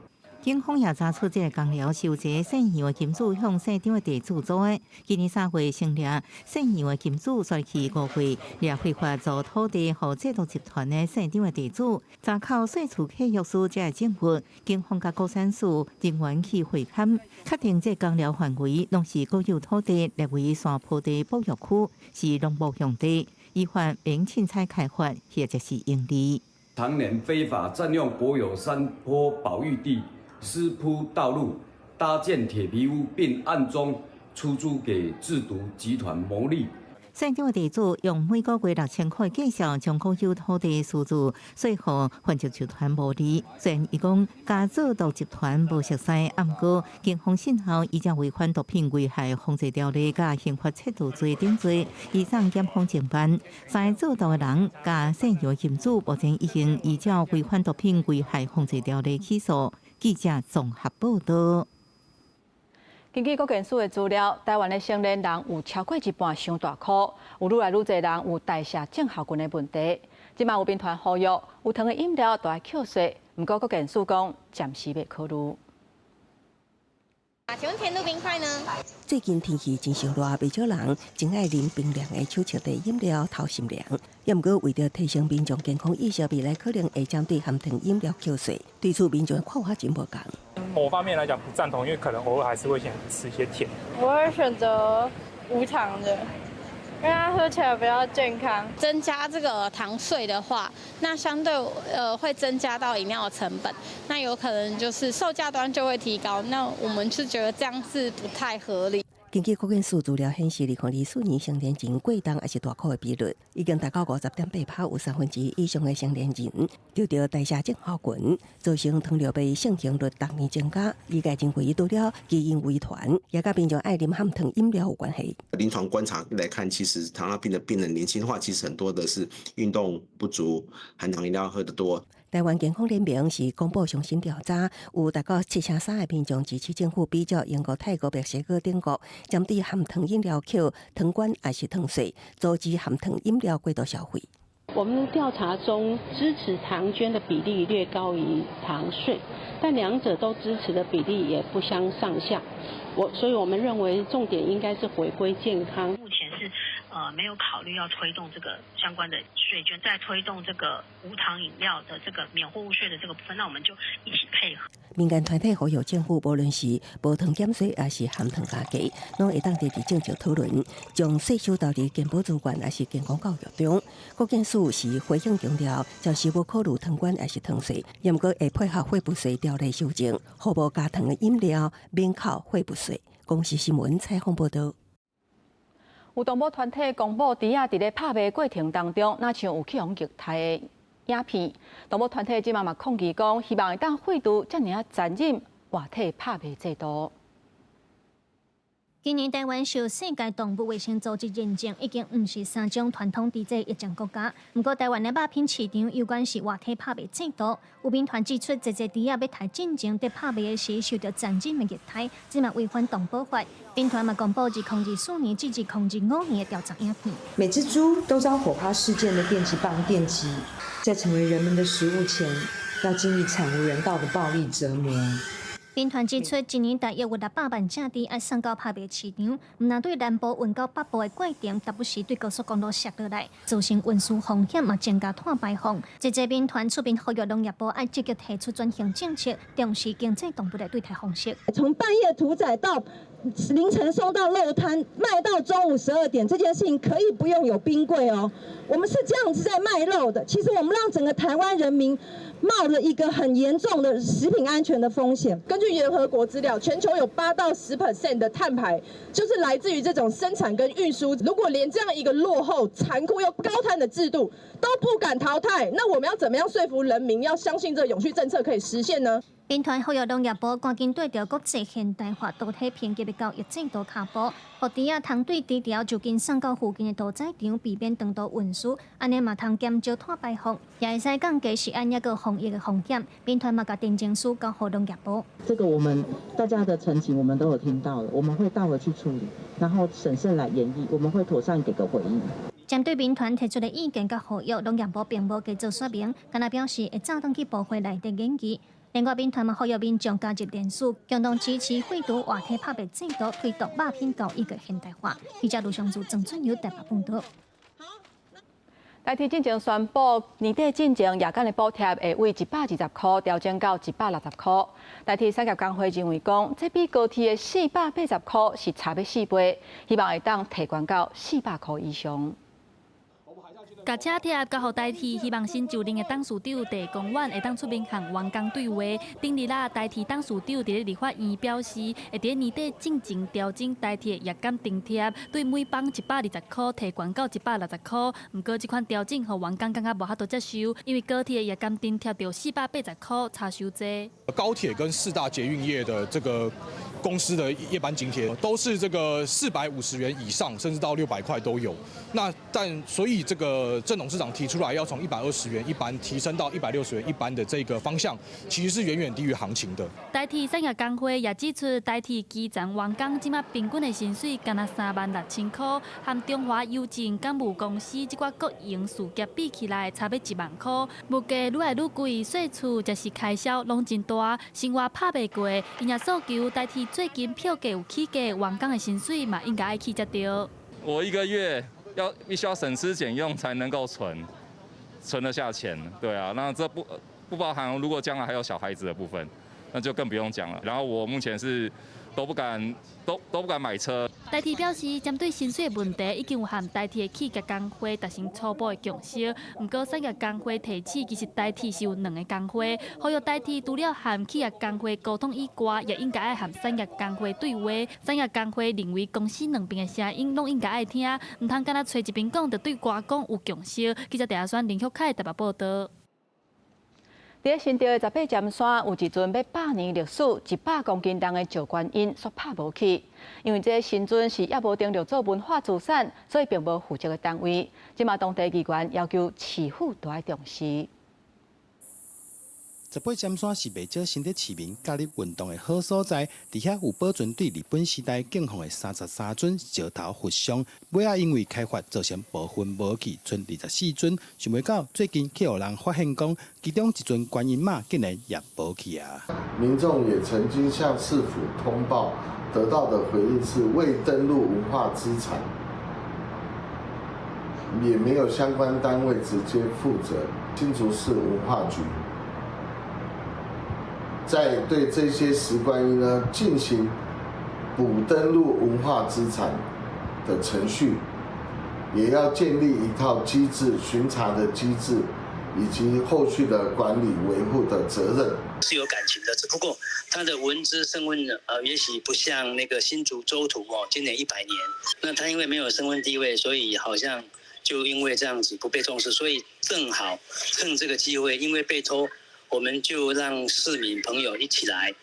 警方也查出這个工寮是由一个姓楊的金主向姓張的地主租的。今年3月成立姓楊的金主，煞去5月掠非法租土地予製毒集團的姓張的地主，查扣稅厝契約書這个證物。警方佮高山署人員去會勘，確定這個工寮範圍攏是國有土地，列為山坡地保育區，是農牧用地，依法免凊彩開發或者是營利。常年非法佔用國有山坡保育地。私鋪道路、搭建鐵皮屋，並暗中出租給製毒集團牟利。姓張的地主用每個月6000塊價數，將國有土地私自稅予販毒集團牟利。雖然伊講佮製毒集團無熟似，毋過警方訊後依照違反毒品危害防治條例佮刑法竊盜罪等罪，移送檢方偵辦。三个製毒的人佮姓楊金主，目前已經依照違反毒品危害防治條例起訴。記者綜合報導。根據國健署的資料，台灣的成年人有超過一半傷大箍，有愈來愈濟人有代謝症候群的問題。這馬有民團呼籲，有糖的飲料都愛扣稅，毋過國健署講暫時袂考慮。啊，請問甜度冰塊呢？最近天氣真燒熱，袂少人真愛啉冰涼的手搖茶飲料透心涼。抑毋過為著提升民眾健康意識，未來可能會針對含糖飲料扣稅。對此民眾看法真無仝。某方面來講不贊同，因為可能偶爾還是會想吃一些甜。我會選擇無糖的，因為它喝起來比較健康。增加這個糖稅的話，那相對會增加到飲料的成本，那有可能就是售價端就會提高。那我們是覺得這樣是不太合理。根據國健署資料顯示，2024年成年人過重抑是大箍的比率已經達到50.8%，有1/3以上的成年人得著代謝症候群，造成糖尿病盛行率逐年增加。醫界認為，除了基因遺傳，也佮民眾愛啉含糖飲料有關係。臨床觀察來看，其實糖尿病的病人年輕化，其實很多的是運動不足，含糖飲料喝得多。台灣健康聯盟是公布上新調查，有達到73%的民眾支持政府比照英國、泰國、墨西哥等國，針對含糖飲料扣糖關抑是糖稅，阻止含糖飲料過度消費。我們調查中支持糖捐的比例略高於糖稅，但兩者都支持的比例也不相上下。所以我們認為重點應該是回歸健康。目前是沒有考慮要推動這個相關的稅捐，在推動這個無糖飲料的這個免貨物稅的這個部分，那我們就一起配合。民間團體呼籲政府，無論是無糖減稅，抑是含糖加價，攏會當佇政策討論，將稅收投佇健保資源，抑是健康教育中。國健署是回應強調，暫時無考慮糖關抑是糖稅，毋過會配合貨物稅條例修正，予無加糖的飲料免扣貨物稅。公視新聞採訪報導。有動保團體公布，豬仔佇咧拍賣過程當中，若像有去予虐待的影片。動保團體這馬嘛抗議講，希望會當廢除遮爾仔殘忍活體拍賣制度。今年台灣受世界動物衛生組織認證，已經毋是三種傳統豬隻疫情國家。毋過台灣的肉品市場猶原是活體拍賣制度。有民團指出，濟濟豬仔欲刣進前佇拍賣的時受著殘忍的虐待，這嘛違反動保法。民團嘛公布2024年至2025年的調查影片。每隻豬都遭火花四濺的電擊棒電擊，在成為人們的食物前，要經歷慘無人道的暴力折磨。民團指出，一年大約有600萬隻豬愛送到拍賣市場，毋但對南部運到北部的過程，時不時對高速公路摔落來，造成運輸風險，嘛增加碳排放。濟濟民團出面呼籲農業部愛積極提出轉型政策，重視經濟動物的對待方式。從半夜屠宰到凌晨送到肉攤，賣到中午12點，這件事情可以不用有冰櫃哦。我們是這樣子在賣肉的，其實我們讓整個台灣人民冒了一個很嚴重的食品安全的風險。根據聯合國資料，全球有8到10% 的碳排，就是來自於這種生產跟運輸。如果連這樣一個落後、殘酷又高碳的制度都不敢淘汰，那我們要怎麼樣說服人民要相信這個永續政策可以實現呢？民團呼籲農業部趕緊對著國際現代化屠體評級的交易制度跤步，予豬仔通對豬寮就近送到附近的屠宰場，避免長途運輸，按呢嘛通減少碳排放，也會使降低食安抑閣防疫的風險。民團嘛共陳情書交予農業部。這個我們大家的陳情我們都有聽到了，我們會帶回去處理，然後審慎來研議，我們會妥善給個回應。針對民團提出的意見佮呼籲，農業部並無加做說明，干焦表示會早轉去部會內底研議。另外，民團嘛呼籲民眾加入連署，共同支持廢除活體拍賣制度，推動肉品交易的現代化。記者盧尚柱、鄭俊友台北報導。台鐵進前宣布，年底進前夜間的補貼會為120塊調整到160塊。台鐵產業工會認為講，這比高鐵的480塊是差欲四倍，希望會當提懸到400塊以上。共車貼交予台鐵，希望新就任的董事長鄭光遠會當出面向員工對話。頂日仔，台鐵董事長佇咧立法院表示，會佇年底進前調整台鐵夜間津貼，對每班120塊提懸到160塊。毋過，這款調整予員工感覺無法度接受，因為高鐵夜間津貼著480塊，差傷濟。高鐵跟四大捷運業的這個公司的夜班津貼都是這個450元以上，甚至到600塊都有。那但所以這個鄭董事長提出來要從120元一班提升到160元一班的這個方向，其實是遠遠低於行情的。台鐵產業工會也指出，台鐵基層員工這馬平均的薪水干焦36,000塊，和中華郵政港務公司這寡國營事業比起來，差欲1萬塊。物價愈來愈貴，稅厝才是開銷攏真大，生活拍袂過，𪜶也訴求台鐵最近票價有起價，員工的薪水嘛應該愛起才對。我一個月要必須要省吃儉用才能夠存得下錢，對啊，那這不包含如果將來還有小孩子的部分，那就更不用講了。然後我目前是都不敢，都不敢買車。台鐵表示，針對薪水的問題，已經有和台鐵的企業工會達成初步的共識。毋過產業工會提醒，其實台鐵是有兩个工會，呼籲台鐵除了和企業工會溝通以外，也應該愛和產業工會對話。產業工會認為公司兩邊的聲音攏應該愛聽，毋通干焦揣一邊講，就對外講有共識。記者鄭阿選、林旭凱台北報導。佇新竹的十八尖山有一尊欲百年歷史、100公斤重的石觀音，煞拍無去。因為這个神尊是猶無登錄做文化資產，所以並無負責的單位。這馬當地議員要求市府都愛重視。十八尖山是袂少新竹市民假日運動的好所在，佇遐有保存對日本時代敬奉的33尊石頭佛像，尾仔因為開發造成部分無去，賰24尊。想袂到最近去予人發現講，其中一尊觀音媽竟然也無去啊！民眾也曾經向市府通報，得到的回應是未登錄文化資產，也沒有相關單位直接負責。新竹市文化局在對這些石觀音呢進行補登錄文化資產的程序，也要建立一套機制，巡查的機制，以及後續的管理維護的責任。是有感情的，只不過他的文資身份也許不像那個新竹州圖哦，今年100年，那他因為沒有身份地位，所以好像就因為這樣子不被重視，所以正好趁這個機會，因為被偷。我們就讓市民朋友一起來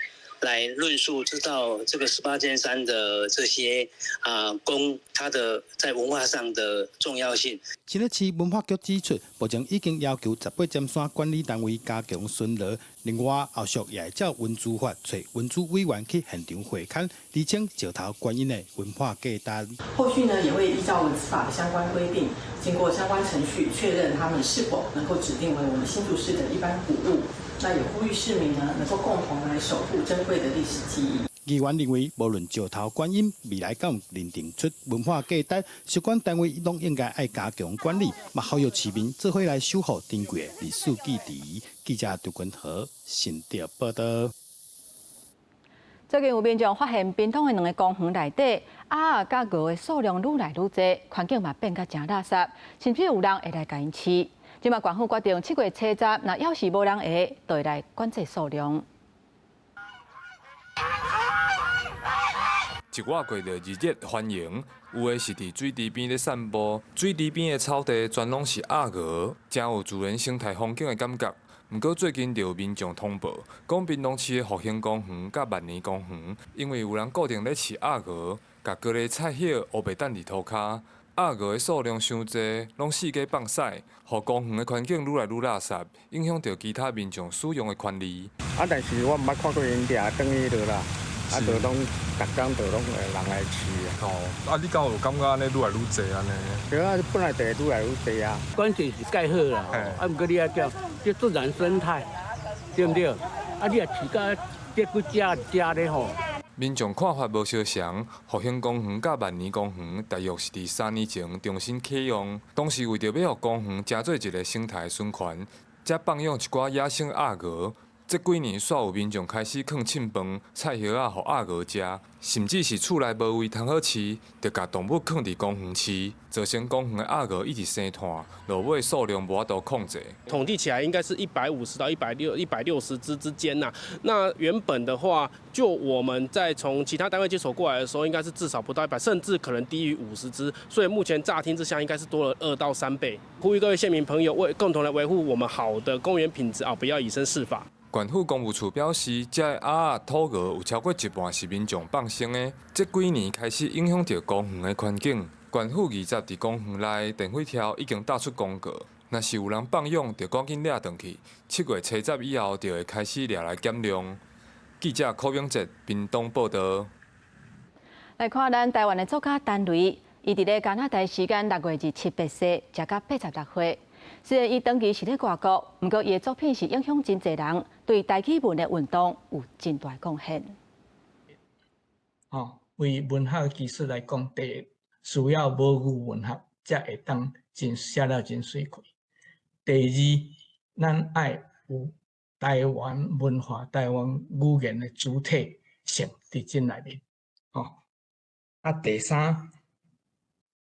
論述，知道這個十八尖山的這些啊宮，它的在文化上的重要性。新竹市文化局指出，目前已經要求十八尖山管理單位加強巡邏，另外後續也會照文資法，揣文資委員去現場會勘，釐清石頭觀音的文化價值。後續呢，也會依照文資法的相關規定，經過相關程序確認他們是否能夠指定為我們新竹市的一般古物。那也呼籲市民呢，能夠共同來守護珍貴的歷史記憶。議員認為，無論石頭觀音未來敢有認定出文化價值，相關單位攏應該愛加強管理，嘛呼籲市民做伙來守護珍貴的歷史記憶。記者杜君和新竹報導。最近有民眾發現，屏東的兩个公園內底，鴨仔佮鵝的數量愈來愈濟，環境嘛變甲誠垃圾，甚至有人會來共𪜶飼。這馬縣府決定7月70，若猶是無人會，就會來管制數量。一倚過著熱烈歡迎，有的是佇水池邊咧散步，水池邊的草地全攏是鴨鵝，誠有自然生態風景的感覺。毋過最近就有民眾通報，講屏東市的復興公園佮萬年公園，因為有人固定咧飼鴨鵝，共高麗菜葉烏白擲佇塗跤，鴨鵝的數量傷濟，攏四界放屎，予公園的環境愈來愈垃圾，影響著其他民眾使用的權利。啊，但是我毋捌看過𪜶掠轉去落啦。啊，就攏逐工就攏會人來飼啊。哦，啊，你敢有感覺按呢愈來愈濟按呢？對啊，本來就會愈來愈濟啊。關鍵是蓋好啦，啊，毋過你愛叫這自然生態，對毋對？啊，你若飼甲這幾隻一隻咧吼。民眾看法無相仝，復興公園佮萬年公園大約是佇3年前重新啟用，當時為著欲予公園成做一个生態循環，才放養一寡野生鴨鵝。這幾年，煞有民眾開始囥凊飯、菜葉仔予鴨鵝食，甚至是厝內無位通好飼，就共動物囥佇公園飼，造成公園的鴨鵝一直生湠，落尾數量無法度控制。統計起來應該是150到160只之間吶。那原本的話，就我們在從其他單位接手過來的時候，應該是至少不到100，甚至可能低於50只。所以目前乍聽之下，應該是多了2到3倍。呼籲各位縣民朋友，為共同來維護我們好的公園品質啊，不要以身試法。縣府公務處表示，這个鴨仔、土鵝有超過一半是民眾放生的，這幾年開始影響著公園的環境。縣府二十佇公園內電火柱已經貼出公告，若是有人放養，就趕緊掠轉去。7月70以後，就會開始掠來減量。記者柯永哲屏東報導。來看咱台灣的作家陳雷，伊佇咧加拿大時間6月27病逝，時甲86歲。雖然伊長期是咧外國，毋過伊的作品是影響真濟人，對台語文的運動有真大貢獻。哦，為文學技術來講，第一需要母語文學，才會當真寫了真媠氣。第二，咱愛有台灣文化、台灣語言的主體。性佇這內面，吼。啊，第三，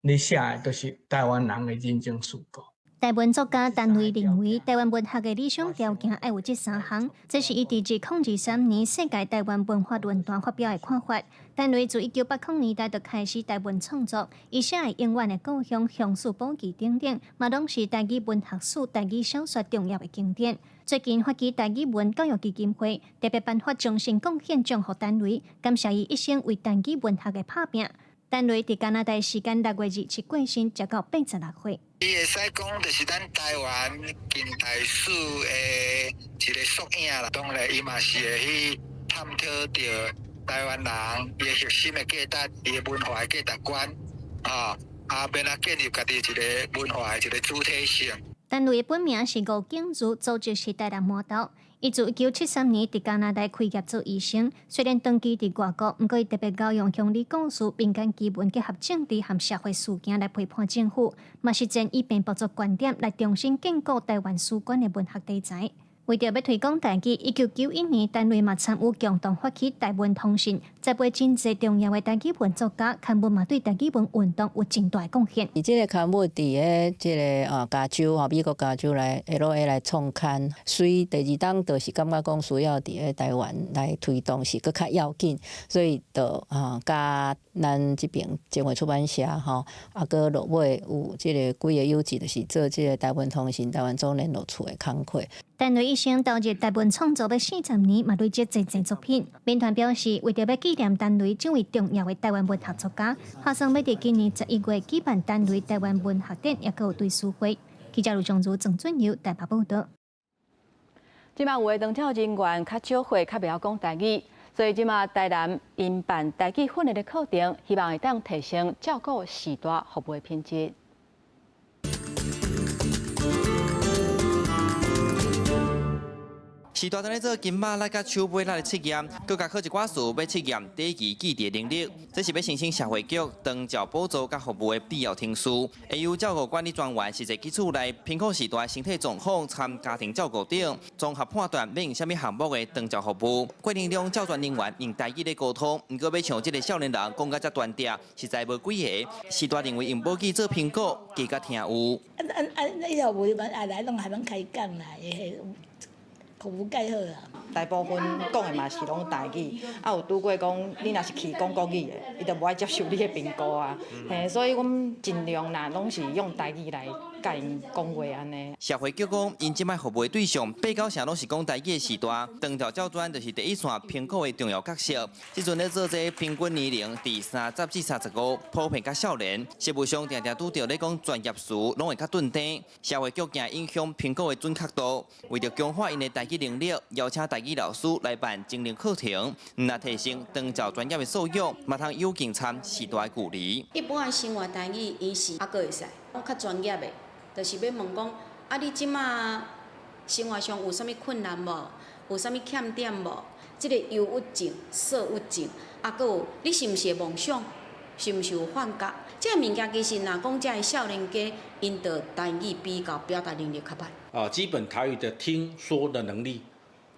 你寫的就是台灣人的人情世故。台文作家陳雷認為，台灣文學的理想條件愛有這三項，這是伊佇2023年世界台灣文化論壇發表的看法。陳雷自1980年代就開始台文創作，伊寫的《永遠的故鄉》、《鄉事簿記》等等，嘛攏是台語文學史、台語小說重要的經典。最近發起台語文教育基金會特別頒發終身貢獻獎予陳雷，感謝伊一生為台語文學的拍拚。陳雷佇加拿大時間6月27過身，才到86歲。伊會使講，就是咱台灣近代史的一個縮影啦。當然，伊嘛是會去探討著台灣人伊的核心的價值、伊的文化的價值觀，啊，啊，欲按怎建立家己一個文化的一個主體性。陳雷的本名是吳景如，祖籍是台南麻豆。伊自1973年佇加拿大開業做醫生，雖然長期佇外國，毋過伊特別𠢕用鄉里故事、民間奇聞結合政治和社會事件來批判政府，嘛實踐以平埔族觀點來重新建構台灣史觀的文學題材。為著欲推廣台語，1991年陳雷嘛參與共同發起台文通信，栽培真濟重要的台語文作家，刊物嘛對台語文運動有真大貢獻。伊這个刊物佇咧這个加州吼，美國加州來 L.A. 來創刊，所以第二冬就是感覺講需要佇咧台灣來推動是閣較要緊，所以就佮咱這爿前衛出版社吼，啊閣落尾有這个幾个友誼，就是做這个台文通信、台灣總聯絡處的工課。陳雷一生投入台文創作欲40年，嘛累積濟濟作品。民團表示，為著欲紀念陳雷這位重要的台灣文學作家，打算欲佇今年11月舉辦陳雷台灣文學展，抑閣有對書會。記者盧松如、鄭俊友台北報導。這馬有的長照人員較少歲，較袂曉講台語，所以這馬台南𪜶辦台語訓練的課程，希望會當提升照顧序大服務的品質。序大正咧做筋肉力佮手尾力的測驗，閣共考一寡詞欲測驗短期記憶能力。這是欲申請社會局長照補助佮服務的必要程序。會由照顧管理專員實際去厝內評估序大身體狀況、參家庭照顧等，綜合判斷欲用啥物項目的長照服務。過程中，照專人員用台語咧溝通，毋過欲像這个少年人講甲遮端正，實在無幾个。序大認為用母語做評估，加較聽有。啊啊啊！以後無啊來攏還攏開講啦。服務蓋好啊！大部分講的嘛是攏台語，啊有拄過講你若是去講國語的，伊就無愛接受你的評估啊。嘿，所以阮盡量啦，攏是用台語來共𪜶講話按呢。社會局講，𪜶這擺服務的對象，八九成攏是講台語的序大，長照照專就是第一線評估的重要角色。這陣咧做這平均年齡佇30至35，普遍較少年，實務上定定拄著咧講專業詞，攏會較頓定。社會局驚影響評估的準確度，為著強化𪜶的台語能力，邀請台語老師來辦精靈課程，毋但提升長照專業的素養，嘛通有競參序大的距離。一般的生活台語，伊是猶閣會使，講較專業的，就是欲問講，啊，你這馬生活上有啥物困難無？有啥物欠點無？這个憂鬱症、躁鬱症，啊，閣有你是毋是會夢想？是毋是有幻覺？這个物件其實若講這个少年家，𪜶著台語比較表達能力較歹。啊，基本台語的聽說的能力，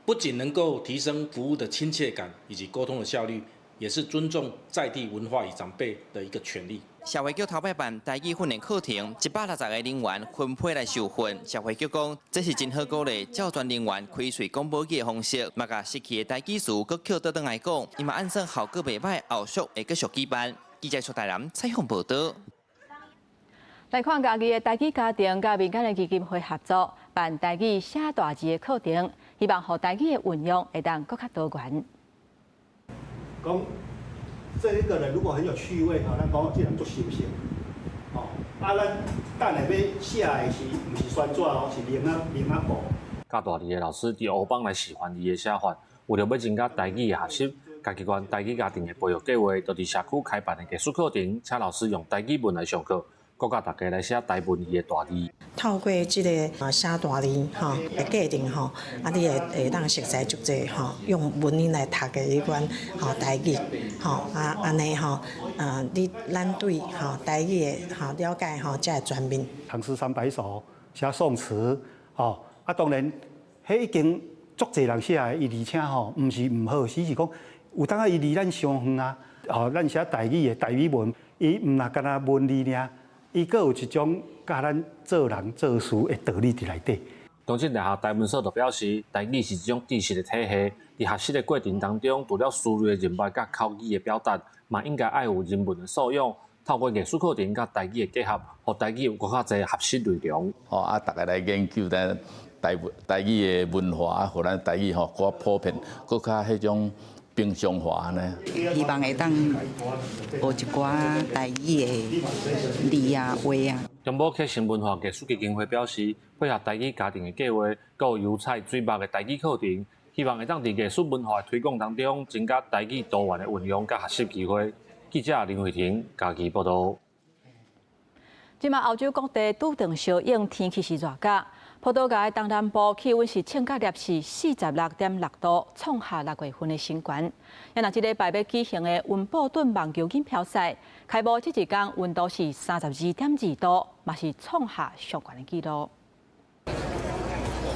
不僅能夠提升服務的親切感以及溝通的效率，也是尊重在地文化與長輩的一個權利。社會局頭擺辦台語訓練課程，160個人員分批來受訓。社會局講，這是真好鼓勵照專人員開喙講母語的方式，嘛共失去的台語詞閣抾倒轉來講，伊嘛按算效果袂䆀，後續會繼續舉辦。記者出台南採訪報導。來看嘉義的台語家庭佮民間的基金會合作辦台語寫大字的課程，希望予台語的運用會當閣較多元。講這一個人如果很有趣味，吼，咱講這人足心性，吼，啊，咱等下欲寫的是毋是宣紙哦，是鈴仔鈴仔布。教大字的老師佇烏幫來示範字的寫法，為著欲增加台語的學習，嘉義縣台語家庭的培育計畫，就佇社區開辦的藝術課程，請老師用台語文來上課，閣教大家來寫台文字的大字。透過這个寫大字吼的過程吼，啊，你會會當熟悉足濟吼，用文言來讀的彼款吼台語吼啊按呢吼，你咱對吼台語的吼了解吼才會全面。唐詩三百首，寫宋詞，吼啊，當然，彼已經足濟人寫的，伊而且吼，毋是毋好，只是講。有當仔伊離咱傷遠啊，哦，咱寫台語的台語文，伊毋若干焦文字爾，伊閣有一種教咱做人做事的道理佇內底。中正大學台文所就表示，台語是一種知識的體系，佇學習的過程當中，除了思維的人脈佮口語的表達，嘛應該愛有人文的素養。透過藝術課程佮台語的結合，予台語有閣較濟學習內容。吼啊，逐家來研究咱台台語的文化，予咱台語吼閣較普遍，閣較彼種平常化按呢。希望會當學一寡台語的字啊話啊。中部客成文化藝術基金會表示，配合台語家庭的計劃，閣有油彩水墨的台語課程，希望會當佇藝術文化的推廣當中，增加台語多元的運用佮學習機會。記者林慧婷嘉義報導。這馬歐洲各地拄著相應天氣是熱甲，葡萄牙的東南部氣溫是衝到攝氏46.6度，創下6月份的新高。啊若這禮拜欲舉行的溫布頓網球錦標賽，開幕這一工溫度是32.2度，嘛是創下上懸的紀錄。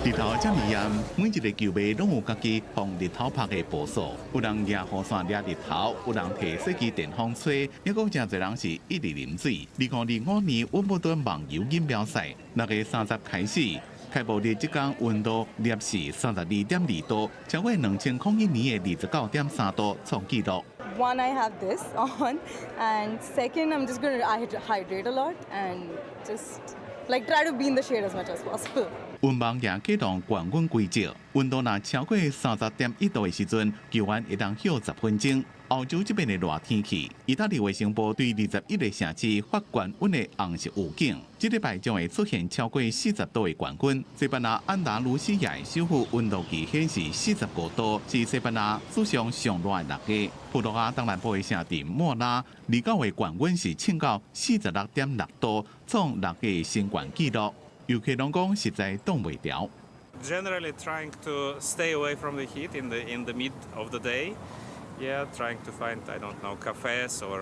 日頭遮爾炎，每一个球迷攏有家己防日頭曬的步數。有人舉雨傘掠日頭，有人提細支電風吹，抑閣誠濟人是一直啉水。2025年溫布頓網球錦標賽6月30開始，開幕日這工溫度攝氏32.2度，超過2001年的29.3度創紀錄。 One, I have this on, and second, I'm just going to hydrate a lot and just like try to be in the shade as much as possible. 溫網也啟動降溫規則，溫度若超過30.1度的時陣，球員會當歇10分鐘。歐洲這邊的熱天氣，意大利衛生部對21個城市發懸溫的紅色預警，這禮拜將會出現超過40度的懸溫。西班牙安達盧西亞的首府溫度計顯示45度，是西班牙史上上熱的6月。葡萄牙東南部的城鎮莫拉，29號懸溫是衝到46.6度，創6月新懸紀錄。遊客攏講實在擋袂牢。 Generally trying to stay away from the heat in the mid of the day. Yeah, trying to find, I don't know, cafes or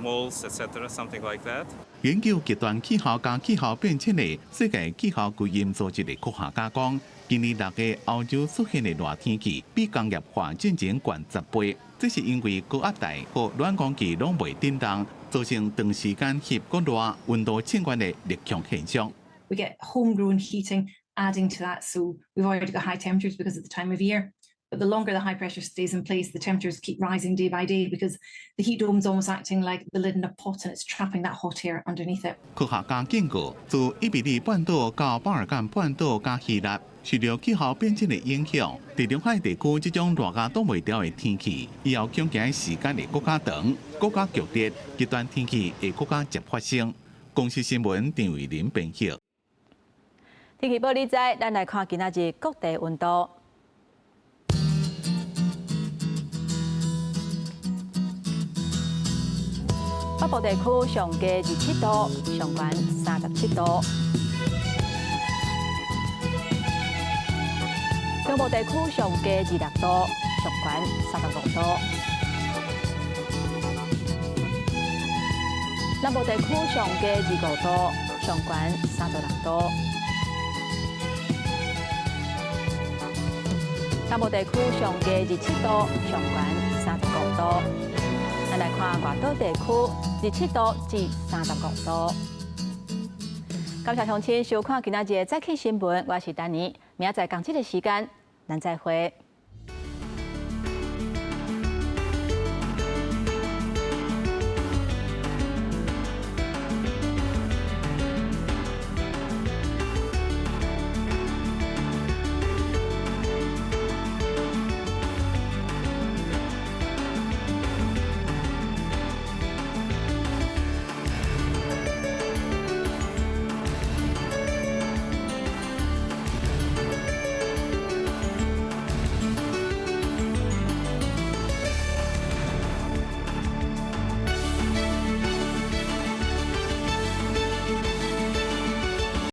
malls, etc., something like that. 研究極端氣候佮氣候變遷的世界氣候基金組織的科學家講，今年6月歐洲出現的熱天氣比工業化進前懸10倍，這是因為高壓帶和暖空氣攏袂振動，造成長時間翕閣熱、溫度衝懸的熱強現象。 We get homegrown heating adding to that, so we've already got high temperatures because of the time of year. But the longer the high pressure stays in place, the temperatures keep rising day by day because the heat dome is almost acting like the lid in a pot and it's trapping that hot air underneath it. 科學家警告，自伊比利半島到巴爾幹半島佮希臘，受著氣候變遷的影響，地中海地區這種熱甲擋袂牢的天氣，以後恐驚時間會閣較長、閣較劇烈，極端天氣會閣較捷發生。公視新聞陳慧琳編譯。天氣報你知，咱來看今仔日各地溫度。北部地區上低27度，上懸37度；中部地區上低26度，上懸35度；南部地區上低25度，上懸36度；東部地區上低27度，上懸35度。咱來看外島地區，27度至35度。感謝鄉親收看今仔日的早起新聞，我是丹妮，明仔載仝這个時間，咱再會。